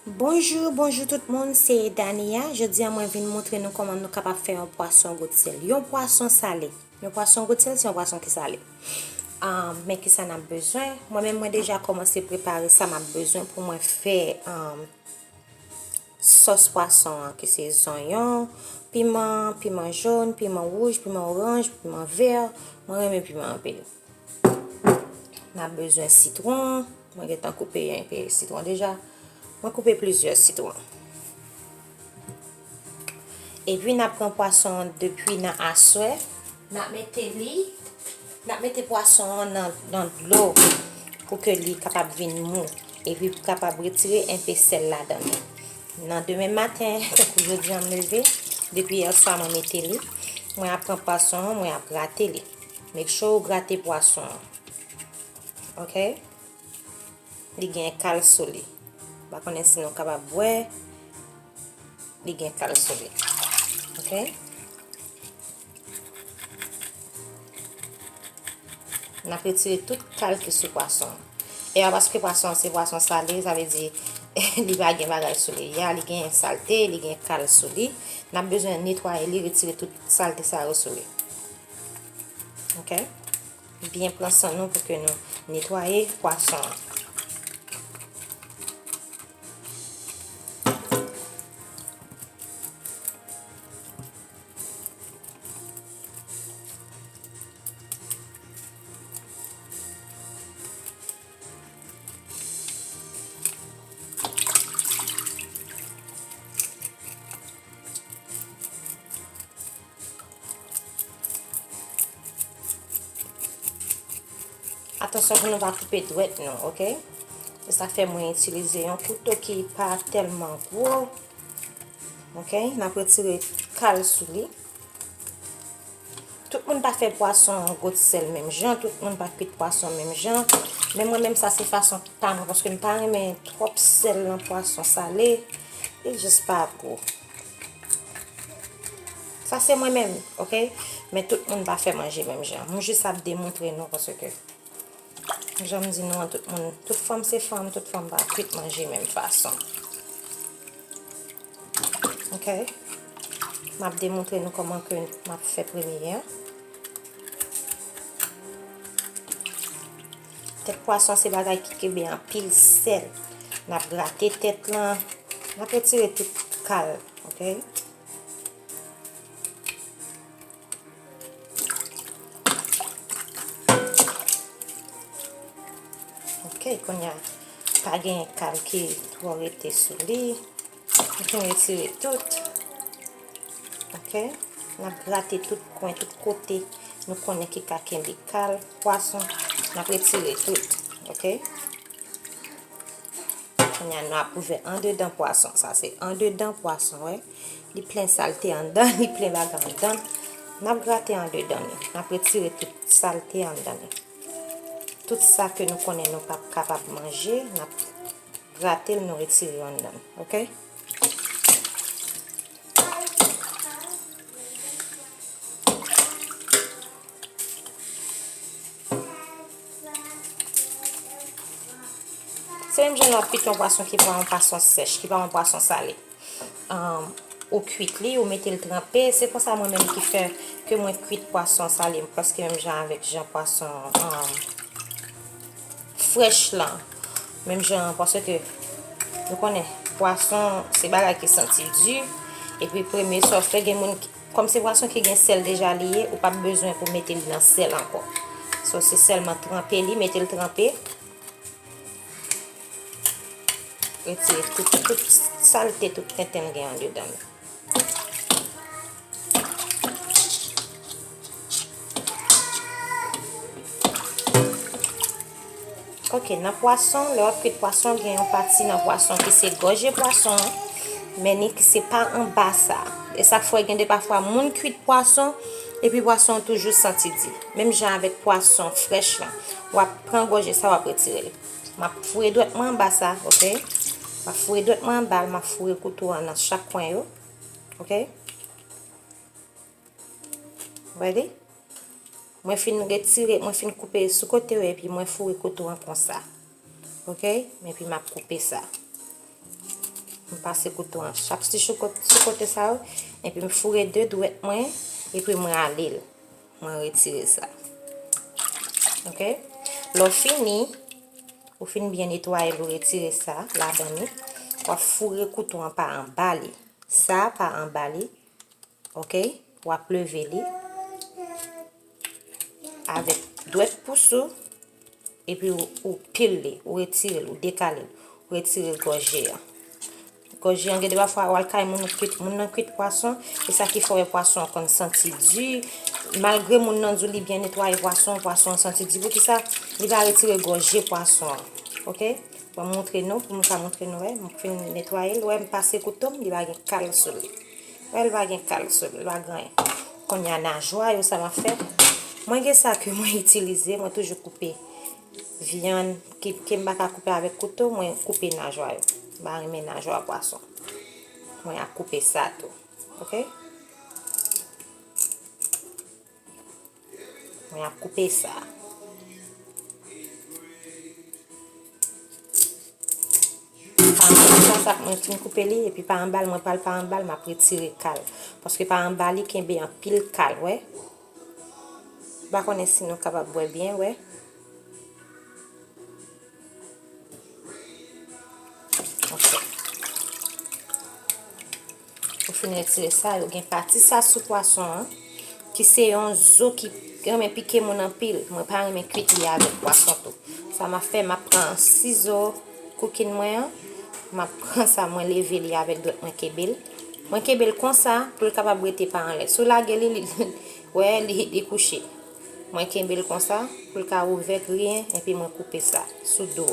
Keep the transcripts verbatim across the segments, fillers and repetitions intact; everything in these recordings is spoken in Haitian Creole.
Bonjou, bonjou tout moun, se Dania. Jodi a mwen vin montre nou kòman nou kapab fè yon pwason gout sèl. Yon pwason sale. Yon pwason gout sèl se yon pwason ki sale. Ah, men ki sa n ap bezwen? Mwen menm mwen deja kòmanse prepare sa m ap bezwen pou mwen fè, ah, sòs pwason an, ki se zonyon, piman, piman jòn, piman wouj, piman oranj, piman vè. Mwen renmen piman anpil. N ap bezwen sitwon. Mwen gentan koupe yon pe sitwon deja. Mwen koupe plizyè sitwon. Epi n ap pran pwason an depi nan aswè. N ap mete li, n ap mete pwason an nan, nan dlo pou ke li kapab vin mou. Epi pou kapab retire enpe sèl ladan li. Nan demen maten, tankou jodi a m leve, depi yè swa mwen mete li, mwen ap pran pwason an, mwen ap grate li. Make sure ou grate pwason an. Ok? Li gen kal sou li. M pa konnen si nou kapab wè. Li gen kal sou li. Ok? N ap retire tout kal ki sou pwason an. E a paske pwason an se pwason sale, sa vle di li pa gen bagay sou li. Ya, li gen salte, li gen kal sou li. N ap bezwen netwaye li, retire tout salte sa yo sou li. Ok? Byen pran san nou pou ke nou netwaye pwason an. Atansyon pou nou pa koupe dwèt nou, ok? Se sa fè mwen itilize yon kouto ki pa tèlman gwo. Ok, n ap retire kal sou li. Tout moun pa fè pwason gout sèl menm jan, tout moun pa kwit pwason menm jan. Men mwen menm sa se fason pa mwen, paske m pa renmen twòp sèl nan pwason sale. Li jis pa gou. Sa se mwen menm, ok? Men tout moun pa fè manje menm jan. Mwen jis ap demontre nou paske Jan m di nou an, tout moun, tout fanm se fanm, tout fanm pa kwit manje menm fason. Ok? M ap demontre nou kòman ke m ap fè premye an. Tèt pwason se bagay ki kenbe anpil sèl. N ap grate tèt lan. N ap retire tout kal, ok? Ok, kounye a, pa gen kal ki twò rete sou li. Nou fin retire tout. Ok, n ap grate tout kwen, tout kote nou konnen ki ka kenbe kal pwason. N ap retire tout. Ok. Kounye a nou ap ouvè andedan pwason. Sa se andedan pwason, wè. Li plen salte anndan, li plen bagay anndan. N ap grate andedan li. N ap retire tout salte anndan li. Tout sa ke nou konnen nou p ap kapab manje, n ap grate l, nou retire yo anndan. Ok? Se menm jan lè w ap kwit yon pwason ki pa yon pwason sèch, ki pa yon pwason sale. Ahn, ou kwit li, ou mete l tranpe. Se konsa mwen menm ki fè ke mwen kwit pwason sale m prèske menm jan avèk jan pwason, ahn, frèch lan. Menm jan, paske nou konnen pwason se bagay ki santi di. Epi premye sa w fè, gen moun ki, kòm se pwason ki gen sèl deja li ye, ou p ap bezwen pou mete li nan sèl ankò. So, se sèlman tranpe li, mete l tranpe. Retire tout, tout salte, tout tenten l gen andedan l. Ok, nan pwason, lè w ap kwit pwason, gen yon pati nan pwason ki se gòje pwason an, men ni ki se pa anba sa. E sa k fè gen de pafwa moun kwit pwason, epi pwason an toujou santi di. Menm jan avèk pwason frèch lan, w ap pran gòje sa, w ap retire l. M ap foure dwèt mwen anba sa, ok? M ap foure dwèt mwen anba l, m ap foure kouto an nan chak kwen yo, ok? Ready? Mwen fin retire, mwen fin koupe sou kote yo, epi mwen foure kouto an konsa. Ok? Epi m ap koupe sa. M pase kouto an chak ti sou kot-, sou kote sa yo, epi m foure de dwèt mwen, epi mwen ale l. Mwen retire sa. Oke? Lè w fini, ou fin byen netwaye l, ou retire sa ladan li, w ap foure kouto an pa anba li. Sa pa anba li. Oke? W ap leve li avèk dwèt pous ou, epi ou, ou pil li, ou retire l, ou dekale l, ou retire gòje an. Gòje an, gen de pafwa, w al kay moun, ou kwit, moun nan kwit pwason, e sa ki fè w wè pwason an konn santi di. Malgre moun nan di w li byen netwaye pwason, pwason an santi di. Poukisa? Li pa retire gòje pwason an. Oke? Bon, m montre nou, pou m ka montre nou, wè, m fin netwaye l, wè, m pase kouto m, li pa gen kal sou li. Wè, li pa gen kal sou li, li pa gen anyen. Kounye a, najwa yo, sa m ap fè? Mwen gen sa ke mwen itilize, mwen toujou koupe vyann, ke, ke m pa ka koupe avèk kouto, mwen koupe najwa yo. M pa renmen najwa pwason. Mwen ap koupe sa tou. Oke? Mwen ap koupe sa. Pa anba sa, sa mwen fin koupe li, epi pa anba l, mwen pral pa anba l, m ap retire kal. Paske pa anba li kenbe anpil kal, wè. M pa konnen si nou kapab wè byen, wè. Ok. Ou fin retire sa, yo gen pati sa sou pwason an, ki se yon zo ki renmen pike moun anpil. Mwen pa renmen kwit li avèk pwason tou. Sa m ap fè, m ap pran sizo cooking mwen an, m ap pran sa, mwen leve li avèk dwèt mwen kenbe l. Mwen kenbe l konsa pou l kapab rete pa anlè. Si w lage li, li, wè, li, li kouche. Mwen kenbe l konsa pou l ka ouvè griyen, epi mwen koupe sa sou do.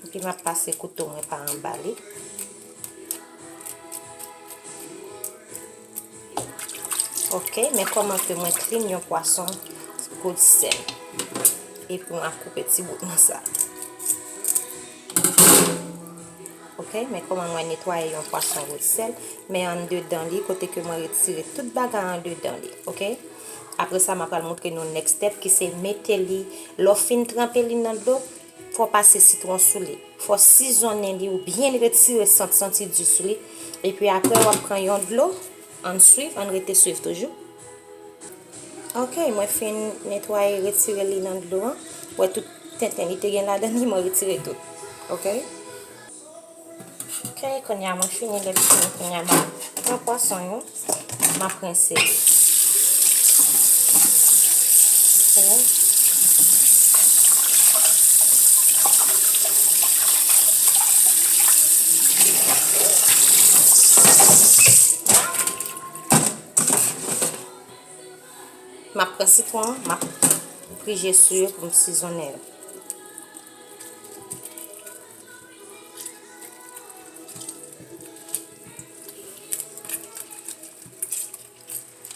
Epi m ap pase kouto mwen pa anba li. Ok, men kòman ke mwen clean yon pwason gout sèl. Epi mwen ap koupe ti bout nan sa. Ok, men kòman mwen netwaye yon pwason gout sèl, men andedan li, kote ke mwen retire tout bagay andedan li, ok? Apre sa, m ap pral montre nou next step, ki se mete li, lè w fin tranpe li nan dlo, fò w pase sitwon sou li. Fò w sizonnen li ou byen retire sant santi di sou li. Epi apre, w ap pran yon dlo, ann swiv, ann rete swiv toujou. Ok, mwen fin netwaye, retire li nan dlo an. Wè tout tenten li te gen ladan li, mwen retire tout. Ok? Ok, kounye a mwen fini, lè m fini, kounye a m ap pran pwason yo, m ap rense li. Ok. M ap pran sitwon an, m ap prije sou yo pou m sizonnen yo.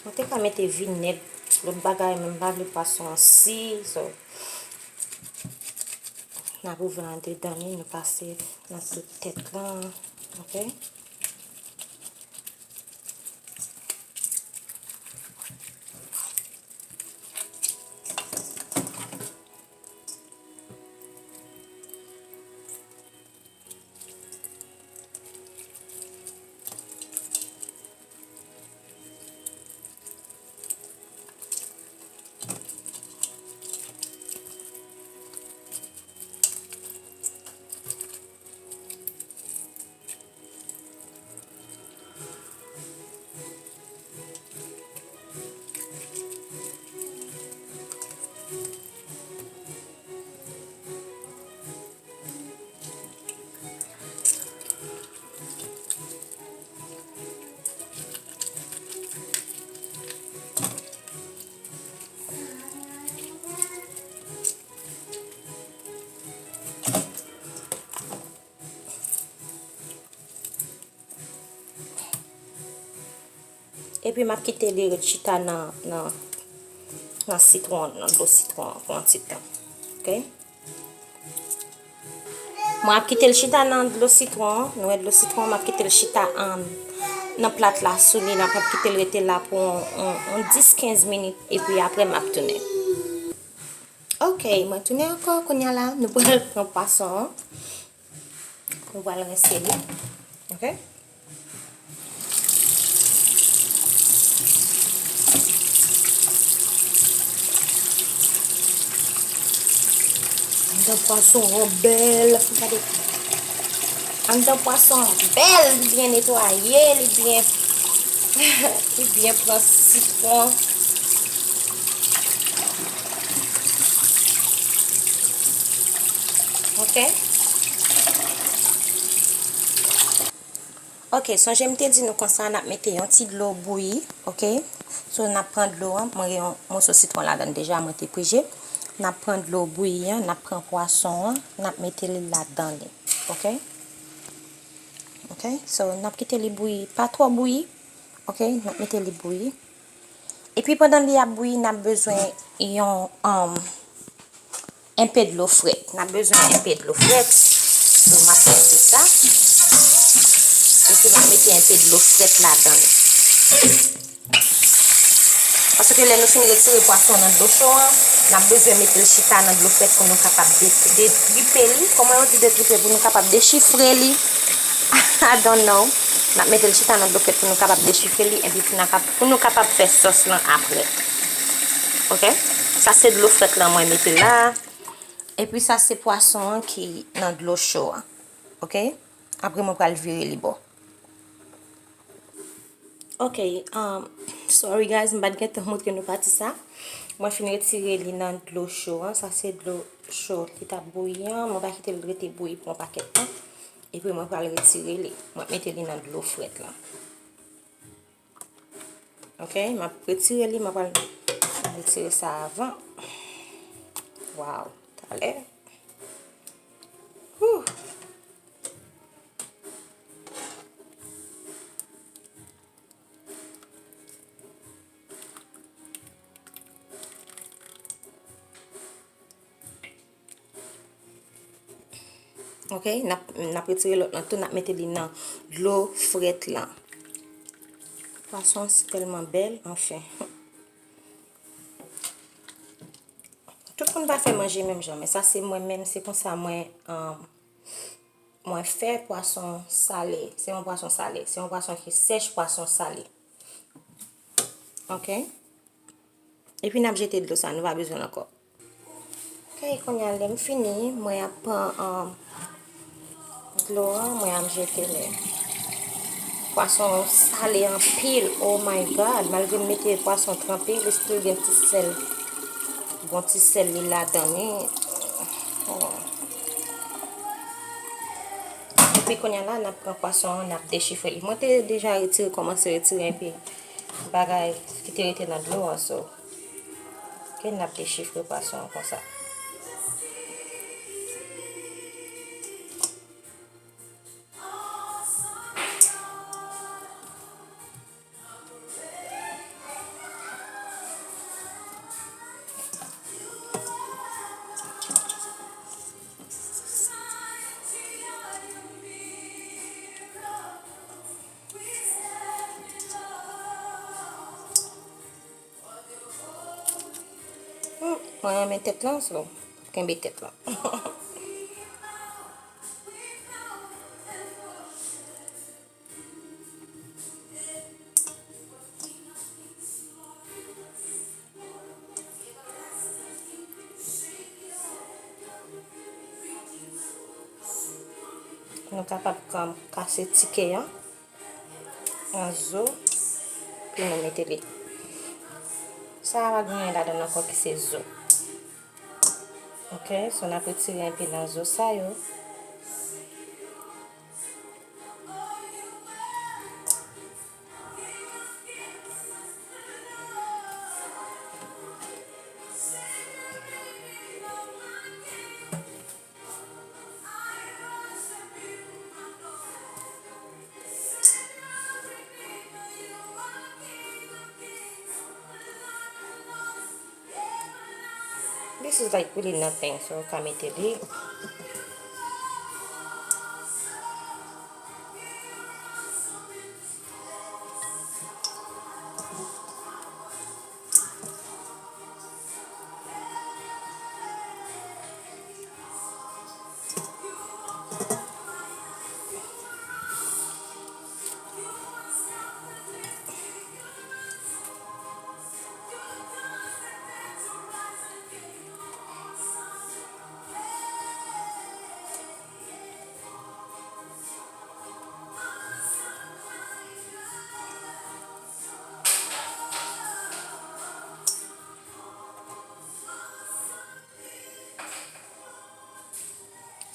Mwen te ka mete vinèg, lòt bagay, men m pa vle pwason an si, so, n ap ouvè andedan li, nou pase nan tout tèt lan, ok? Epi m ap kite li ret chita nan, nan, nan sitwon, nan dlo sitwon an pou yon ti tan. Ok? Mwen ap kite l chita nan dlo sitwon an. Nou wè dlo sitwon an, m ap kite l chita an, nan plat la sou li, n ap kite l rete la pou yon, yon, yon dis kenz minit, epi apre m ap tounen. Ok, mwen tounen ankò, kounye a la, nou pral pran pwason an. Nou pral rense li. Ok? Anndan pwason an bèl. Anndan pwason an bèl, li byen netwaye, li byen, li byen pran sitwon. Ok? Ok, sonje m te di nou konsa, n ap mete yon ti dlo bouyi, ok? So, n ap pran dlo an, mwen gen yon moso sitwon ladan l deja, mwen te prije. N ap pran dlo bouyi an, n ap pran pwason an, n ap mete li ladan li, ok? Ok, so, n ap kite li bouyi, pa twò bouyi, ok? N ap mete li bouyi. Epi pandan li ap bouyi, n ap bezwen yon, um, enpe dlo frèt. N ap bezwen enpe dlo frèt. So, m ap mete sa. Epi m ap mete enpe dlo frèt ladan l. Paske lè nou fin retire pwason nan dlo cho an, n ap bezwen mete l chita nan dlo frèt pou nou kapab de-, detripe li. Kòman yo di detripe? Pou nou kapab dechifre li. I don't know. N ap mete l chita nan dlo frèt pou nou kapab dechifre li, epi pou nou kap-, pou nou kapab fè sòs lan apre. Ok? Sa se dlo frèt lan mwen mete la. Epi sa se pwason an ki nan dlo cho an. Ok? Apre mwen pral vire li bò. Ok, um, sorry guys, m pa t gentan montre nou pati sa. Mwen fin retire li nan dlo cho an. Sa se dlo cho ki t ap bouyi an. Mwen pa kite l rete bouyi pou yon pakèt tan. Epi mwen pral retire li. Mwen mete li nan dlo frèt lan. Ok, m ap retire li. Mwen pral retire sa avan. Waw, talè. Whew. Ok, n ap, n ap retire lòt lan tou, n ap mete li nan dlo frèt lan. Pwason an si tèlman bèl, anfen. Tout moun pa fè manje menm jan, men sa se mwen menm, se konsa mwen, um, mwen fè pwason sale. Se yon pwason sale. Se yon pwason ki sèch, pwason sale. Ok? Epi n ap jete dlo sa, nou pa bezwen l ankò. Ok, kounye a lè m fini, mwen ap pran, um, dlo an, mwen ap jete li. Pwason an sale anpil, oh my God. Malgre m mete pwason tranpe, li still gen ti sèl. Gon ti sèl li ladan li. Oh. Epi kounye a la, n ap pran pwason an, n ap dechifre li. Mwen te deja retire, kòmanse retire enpe bagay ki te rete nan dlo an, so. Ok, n ap dechifre pwason an konsa. Hmm, mwen renmen tèt lan, so, kenbe tèt lan. Nou kapab kan-, kase tike an an zo, pou nou mete li. Sa a pa gen anyen ladan l ankò ki se zo. Ok, so n ap retire enpe nan zo sa yo. This is like really nothing, so ou ka mete li.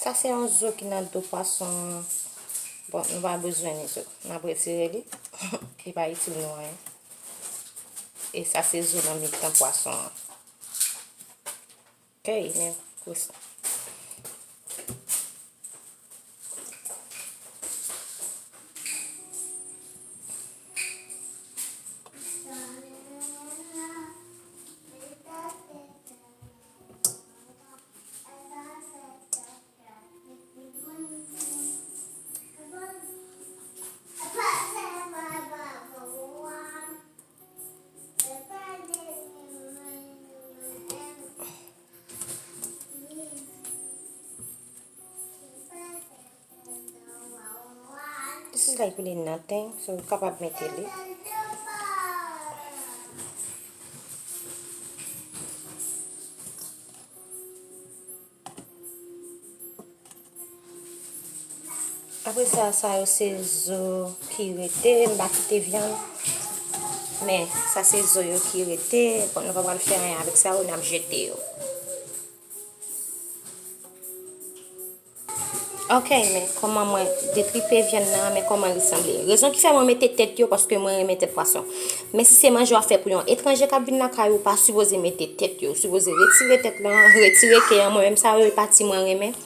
Sa se yon zo ki nan do pwason an. Bon, nou pa bezwen ni zo. N ap retire li. Li pa itil nou anyen. E sa se zo nan mitan pwason an. Ok, men, kous. This is like really nothing, so ou kapab mete li. Apre sa, sa yo se zo ki rete, m pa kite vyann. Men, sa se zo yo ki rete, bon, nou pa pral fè anyen avèk sa yo, n ap jete yo. Ok, men kòman mwen detripe vyann nan, men kòman li sanble. Rezon ki fè mwen mete tèt yo, paske mwen renmen tèt pwason. Men si se manje w ap fè pou yon etranje k ap vin lakay ou, ou pa sipoze mete tèt yo. Ou sipoze retire tèt lan, retire ke an. Mwen menm sa yo e pati mwen renmen.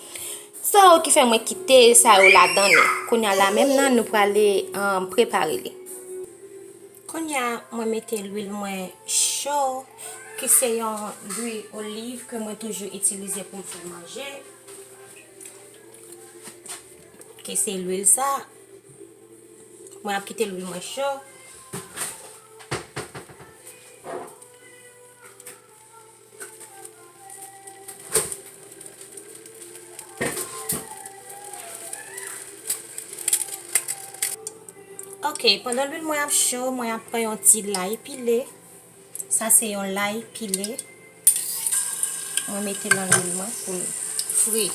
So, ki fè mwen kite sa yo ladan li. Kounye a la menm nan, nou prale, um, prepare li. Kounye a, mwen mete lwil mwen cho, ki se yon lwil oliv ke mwen toujou itilize pou m fè manje. Ki se lwil sa. Mwen ap kite lwil mwen cho. Ok, pandan lwil mwen ap cho, mwen ap pran yon ti lay pile. Sa se yon lay pile. Mwen mete nan lwil mwen pou l fri.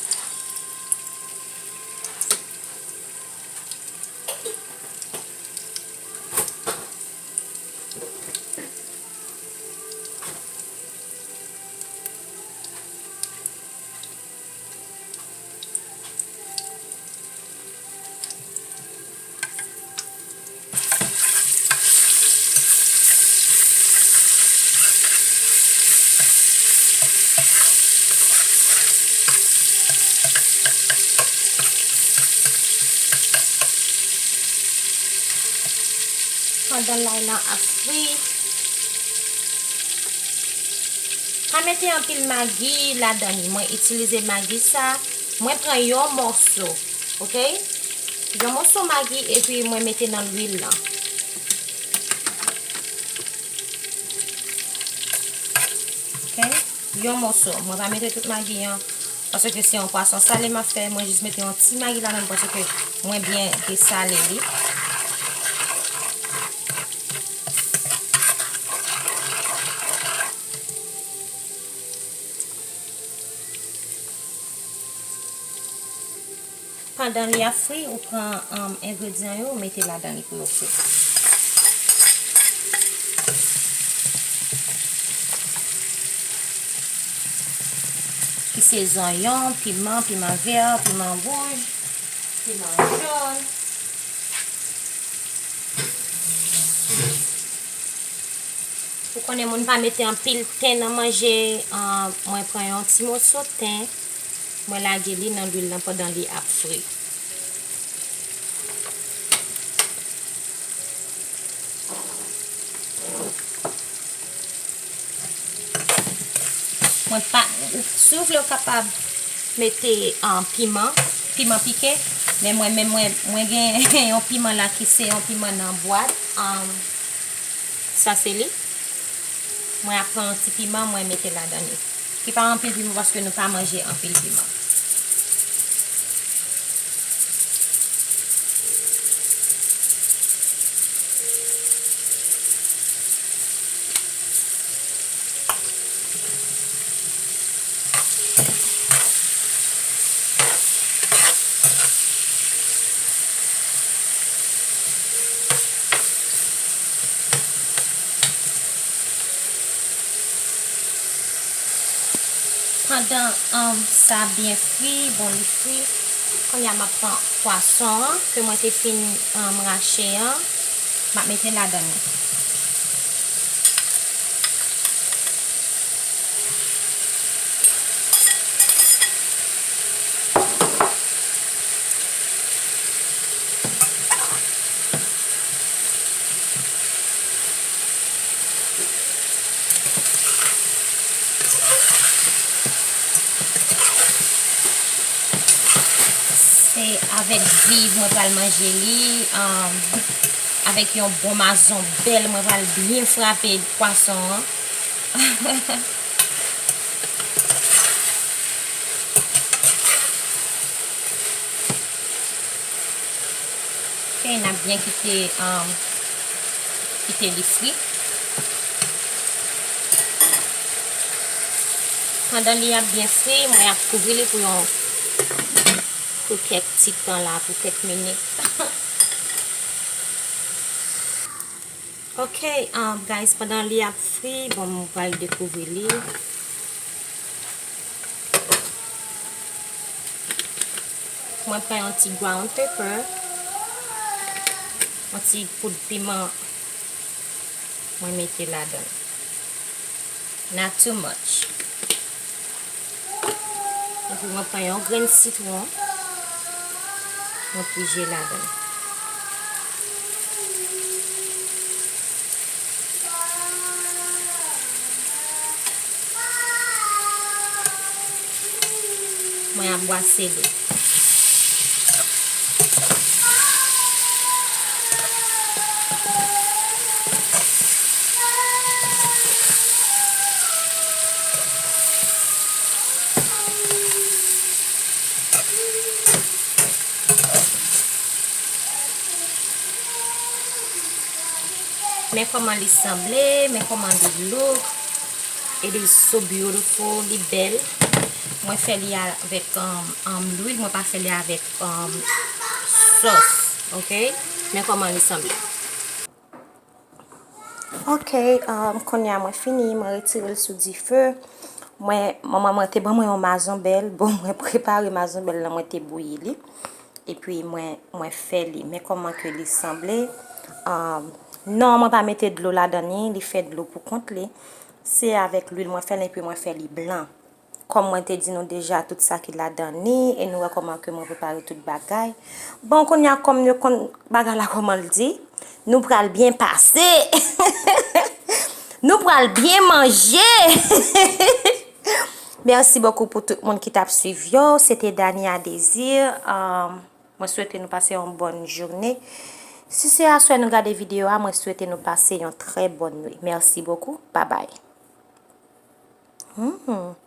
Pandan lay lan ap fri, pa mete anpil magi ladan li. Mwen itilize magi sa. Mwen pran yon mòso, ok? Yon mòso magi epi mwen mete nan lwil lan. Ok? Yon mòso. Mwen pa mete tout magi an. Paske se yon pwason sale m ap fè, mwen jis mete yon ti magi ladan l paske mwen byen desale li. Pandan li ap fri, ou pran, um, engredyan yo, ou mete ladan li pou yo fri. Ki se zonyon, piman, piman vè, piman wouj, piman jòn. Ou konnen moun pa mete anpil ten nan manje, an, mwen pran yon ti moso ten, mwen lage li nan lwil lan pandan li ap fri. Mwen pa, si w vle, w kapab mete, ah, piman, piman pike. Men mwen menm, mwen, mwen gen yon piman la ki se yon piman nan bwat. Ah, sa se li. Mwen ap pran yon ti piman, mwen mete ladan li. Ki pa anpil piman paske nou pa manje anpil piman. Pandan, um, sa byen fri, bon, li fri, kounye a m ap pran pwason an ke mwen te fin, um, rache an, m ap mete ladan li. Se avèk viv mwen pral manje li, um, avèk yon bon mazonbèl, mwen pral byen frape pwason an. Ok, n ap byen kite, um, kite li fri. Pandan li ap byen fri, mwen ap kouvri li pou yon, pou kèk ti tan la, pou kèk minit. Ok, um, guys, pandan li ap fri, bon, mwen pral dekouvri li. Mwen pran yon ti ground pepper, yon ti poud piman, mwen mete ladan. Not too much. Epi mwen pran yon grenn sitwon, mwen pije ladan. Mwen ap bwase li. Men kòman li sanble, men kòman li look. It is so beautiful, li bèl. Mwen fè li avèk, um, um, lwil, mwen pa fè li avèk, um, sòs, ok? Men kòman li sanble. Ok, um, kounye a mwen fini, mwen retire l sou dife. Mwen, manman mwen te ban mwen yon mazonbèl. Bon, mwen prepare mazonbèl la, mwen te bouyi li. Epi mwen, mwen fè li. Men kòman ke li sanble. Um, non, mwen pa mete dlo ladan li, li fè dlo pou kont li. Se avèk lwil mwen fè l, epi mwen fè li blan. Kòm mwen te di nou deja tout sa ki ladan li, e nou wè kòman ke mwen prepare tout bagay. Bon, kounye a, kòm nou konn bagay la kòman l di, nou pral byen pase. Nou pral byen manje. Mèsi bokou pou tout moun ki t ap swiv yo. Se te Dania Désir. Um, mwen swete nou pase yon bòn jounen. Si se aswè nou gade videyo a, mwen swete nou pase yon trè bòn nwi. Mèsi bokou. Babay. Hmm.